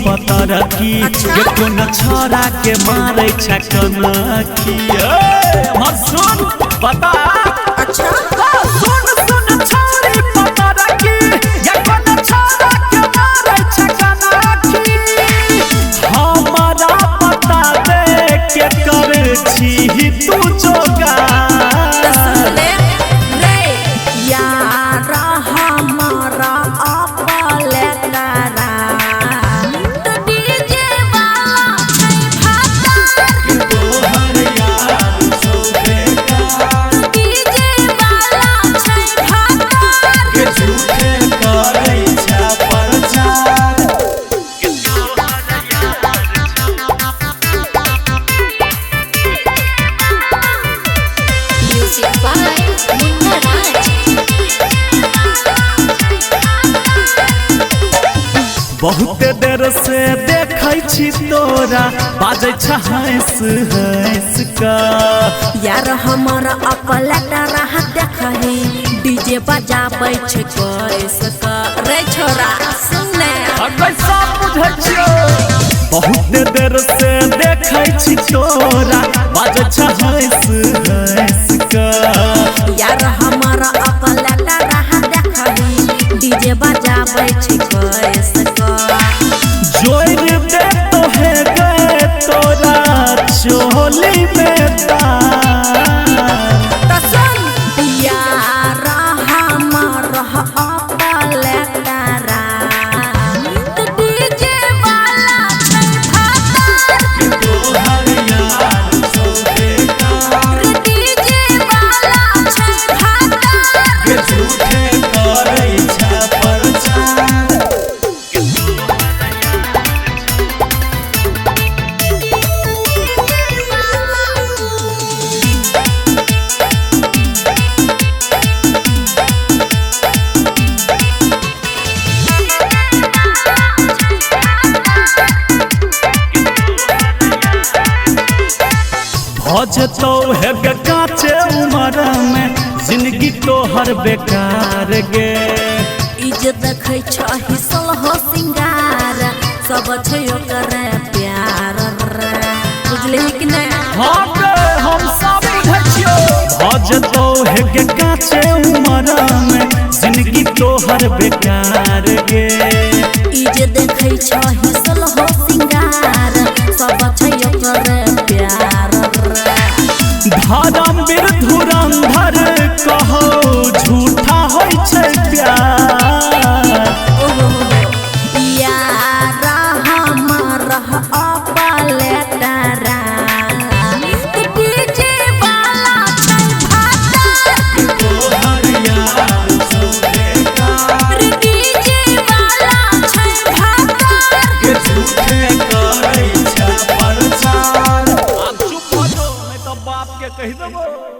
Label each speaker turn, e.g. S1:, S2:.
S1: पतरकी
S2: अच्छा?
S1: कोनो छोरा के मारे छै कनकी। हमर सुन बता।
S2: अच्छा।
S1: सुन सुन छोरी पतरकी ये कोनो छोरा के मारे छै कनकी। हमरा बता दे के कर छी तू जोगा।
S2: त सुन ले रे यार हमरा अपले तारा तो डीजे वाला छै भातार।
S1: तोहर यार छौ बेकार।
S2: डीजे वाला छै भातार।
S1: के झूठे करै छै प्रचार।
S3: Music by Munna Raj.
S1: बहुत देर से देखै छी तोरा बाजै छ हंस हंस का।
S2: यार हमरा अपले तारा देखही डीजे बजाबै छै कैस क रे छोरा सुन ले।
S1: कैसा बुझै छियौ। बहुत देर से देखै छी तोरा बाजै छ हंस हंस का।
S2: यार हमरा अपले तारा देखही डीजे बजाबै छै कैस क।
S1: जोर दे तो है गए तोरा चोली में तार।
S2: त सुन यार हमर अपले तारा त डीजे वाला छै भातार।
S1: तोहर यार छौ बेकार।
S2: डीजे वाला छै भातार।
S1: के झूठे करै छै प्रचार। भजतौ हे काचे उमर में जिंदगी तोहर बेकार गे।
S2: ई जे देखै छही सोलहो सिंगार सब छै ओकर प्यार रे बुझलिही कि नै।
S1: हाँ गे हम सब बुझै छियौ। भजतौ हे काचे उमर में जिंदगी तोहर बेकार गे।
S2: ई जे देखै छही सोलहो सिंगार सब छै ओकर प्यार रे।
S1: धारा